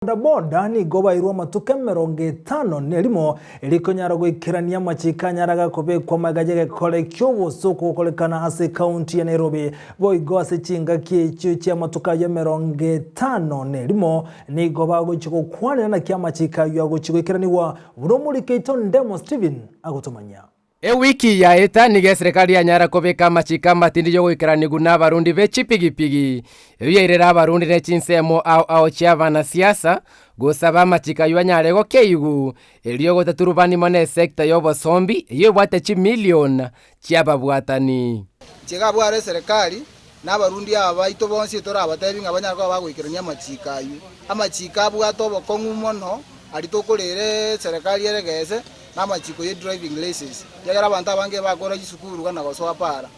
Bodaboda nigo bairwe amatuko 50 erio konyara goikerania amachiko anyare agakobekwa magega y'egekore ki'obosooku gokorekana ase ekaunti ya Nairobi. Boigo ase chingaki echio chi'amatuko ayio 51 nigo bagochia gokwanera naki amachiko ayio agochia goikeranigwa buna omoriki oito Ndemo Stephen agotomanyia. Ewiki yaeta nigo eserekari yanyara kobeka amachiko amatindi y'ogoikeranigwa n'abarundi be chipigipigi, eyio yairera abarundi ne chinsemo ao ao chi'abanasiasa gosaba amachiko ayio anyare gokeigwa, erio gotaturubani mono esecta y'obosombi eyio ebwate chimilion chi'ababwatani. Inche iga abwo are eserekari, na abarundi aba baito bonsi torabatebi ng'a banyare koba bagoikerania amachiiko ayio. Amachiiko abwate obokong'u mono aria tokorera eserekari ere gese, na amachiko ye driving licence, ekiagera abanto abange bakora chisukuru gana gosoa para.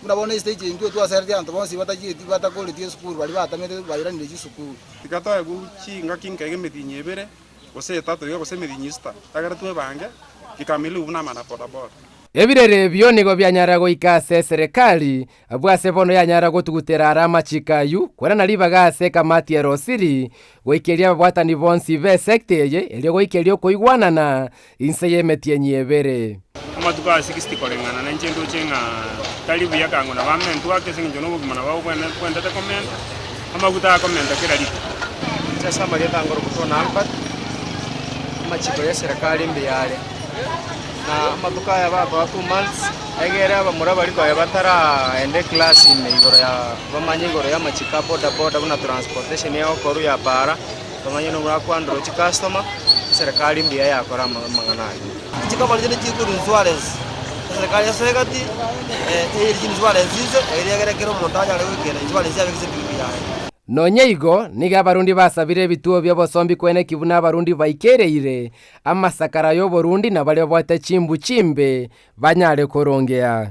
Buna bono estage eye intwe twaseretie abanto bonsi batachieti batakoreti esukuru baria batamete bairanire chisukuru. Tiga toegwe chingaki nkaiga emetienyi ebere, gose etato iga, gose emetienyi isita, ekero twebange kikamilifu buna amana bodaboda. Ebirero ebio nigo bianyara goika ase eserekari, Abwo ase bono yanyara gotugutera are amachiko ayio, kwerana ribaga ase ekamati erosiri, goikeria ababwatani bonsi b'esekta eye, erio goikeria okoigwanana inse y'emetienyi ebere. Amatuko aya 60 koreng'ana nainche ndoche ng'a tari buya kang'o nabo amentwe ake ase eng'encho na obogima nabo bwendete komenta, amaguta akomenta kera rituko. Inche ase amarieta angoro Mutwana Albert, amachiko y'eserekari mbuya are, na amatuko aya bakoa 2 months. Egere abamura baria konya bataraenda eclass ime igoro ya bamanye igoro y'amachiko a boda boda buna transportation egokorwa ya para, bamanye nobuna bakohandle chicustomer, eserekari mbuya yakora amang'ana ayio. Chikabari chinde chikorwa insurance, eserekari esoe gati eire chinsurance inse erio egere kera omonto anyare goikera insurance yabekire ase epikipiki yaye. Nonya igo, nigo abarundi basabire ebituo bi'obosombi kweneki buna abarundi baikereire amasakara y'oborundi na baria babwate chimbu chimbe banyare korongea.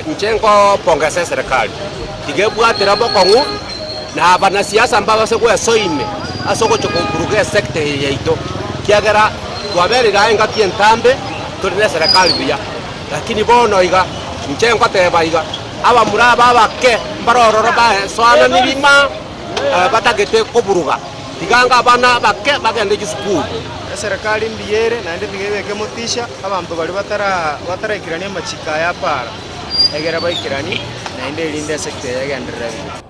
Inche nkopongesa eserekari, tiga ebwatera bokong'u na abanasiasa mbabase gwesoa ime ase ogochia koburuga esector eye yaito, ekiagera twaberire aye engaki entambe tore na eserekari buya, lakini bono iga inche nkoteba iga, abamura aba abake mbare ororo baesoanani rima batagete koburuga, tiga anga abana abake bagende chisukuru. Eserekari mbuya ere, naende tiga ebeke motisha abanto baria batara bataraikerania amachiko aya apara, egere baikeranie, naende erinde esector eye egenderere buya.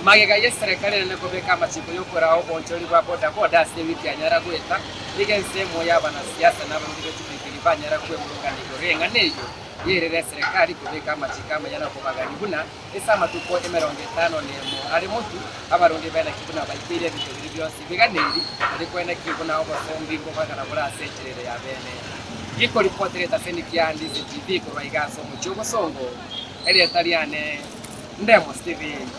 Magega y'eserekari enene kobeka amachiko y'okoraa obonchori bwa bodaboda ase ewiki yanyara goeta, nigo ensemo y'abanasiasa na abarundi be chipigipigi banyara kwemurungana igoro y'eng'ana eyio yerire eserekari kobeka amachiko amaya na kobagania buna Ase amatuko 51 are motu, abarundi b'enaki buna baikeire ebinto biria bionsi biganeiri, nario kweneki buna obosombi nkobwekana bore ase enchera ere ya bene. Gikoripotera etaseni kia Ndizi TV korwa iga ase omochie o Bosongo, erieta riane Ndemo Stephen.